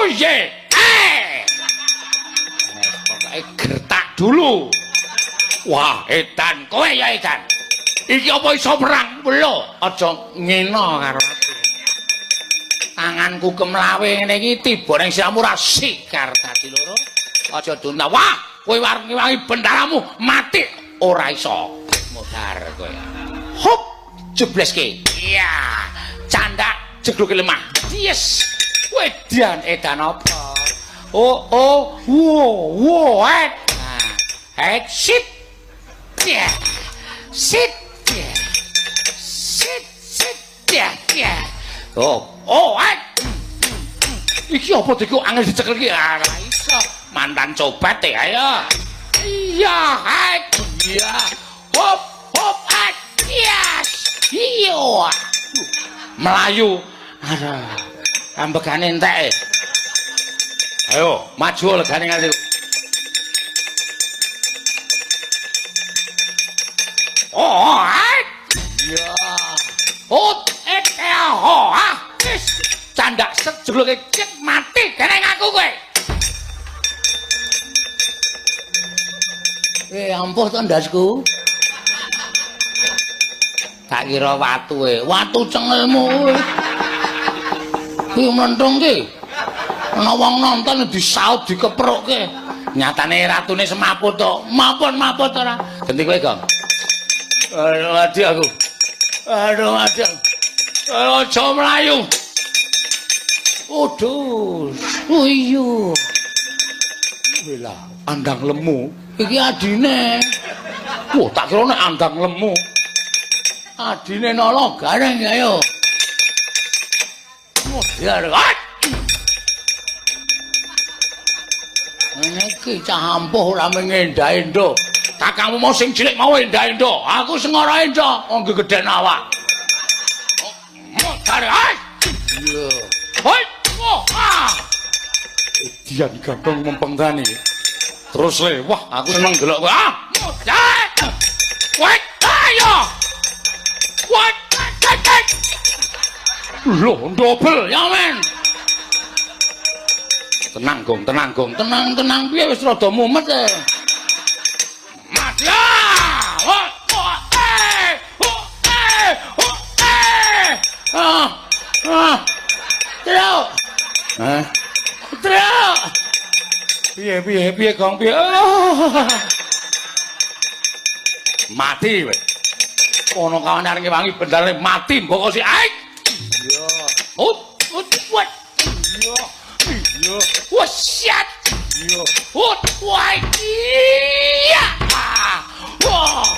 Oh ye. Eh. Pokoke gertak dulu. Wah, edan kowe ya edan. Iki apa iso perang? Lho, aja ngene karo aku. Tanganku kemlawe ngene iki tiba ning siramu ora sikar dadi loro. Aja dunta. Wah, kowe warngi-wangi bendaramu mati ora iso. Modar kowe. Hop, jebleske. Iya. Candak jegloke lemah. Yes. Wedan edan apa? Oh, oh, wo, wo, et. Nah, et sit. Ya. Sit. Ya. Sit, sit. Ya, ya. Oh, oh, et. Iki apa iki angel dicekel iki? Ah, ora iso. Mantan cobat e, ayo. Iya, et. Iya. Hop, hop, et. Yes. Iya. Melayu. Aduh. Ambegane entek. Ayo, maju legane nganti. Oh, et. Iya. Oh, et, oh, ah. Wis. Candak set jebloke cek mati kene ngaku kowe. Eh, ampuh to ndasku. Tak kira watu e. Watu cengelmu kuwi. Kuwi mlentung ki. Ana wong nonton disaut dikeprukke. Nyatane ratune semaput to. Maput-maput ora. Genti kowe, Gong. Aduh, mati aku. Aduh, mati. Aja mlayu. Waduh. Oh iya. Wela, andang lemu. Iki adine. Wah, tak kira nek andang lemu. Adine nolo gareng ayo. Modar. Ngene iki cah ampuh ora mengendah-endo. Kakangmu mau sing cilik mau endah-endo. Aku sing ora endo, wong gegeden awak. Modar. Iya. Hoi. Oh, ah. Dian ganteng mempeng tani. Terus le, wah aku seneng delok kowe. Ah, modar. Wait, ayo. Wait, wait, wait. Loh, dobel ya men. Tenang, Gong, tenang, Gong. Tenang, tenang piye wis rada mumet e. Mati. Oh, oh, eh. Oh, eh. Oh, eh. Ah. Ah. Truk. Hah? Truk. Piye, piye, piye, Gong, piye? Oh. Mati kowe. Ono kawan arep ngewangi bendare mati mbok si aik. Iya. Oh, oh, what? Iya. Iya. Wah, siat. Iya. Oh, wah, iya. Wah.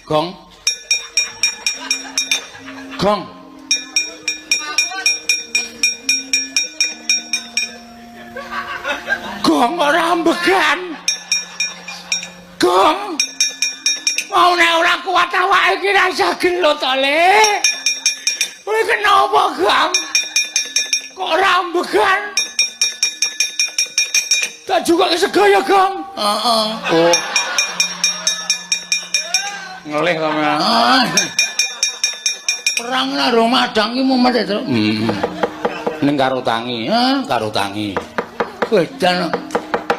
Gong. Gong. Gong ora ambegan. Gong. Mau nek ora kuat awake iki ra iso gelut to, Le. Kowe kenapa, Gong? Kok ora ambegan? Tak juga segaya, Gong. Heeh. Oh. Ngelih sampean. Perang karo madang ki mumet to. Heeh. Ning karo tangi, ha, karo tangi. Wedan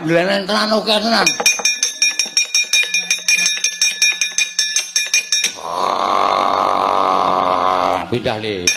glenen tenan oke tenan. Pindah le.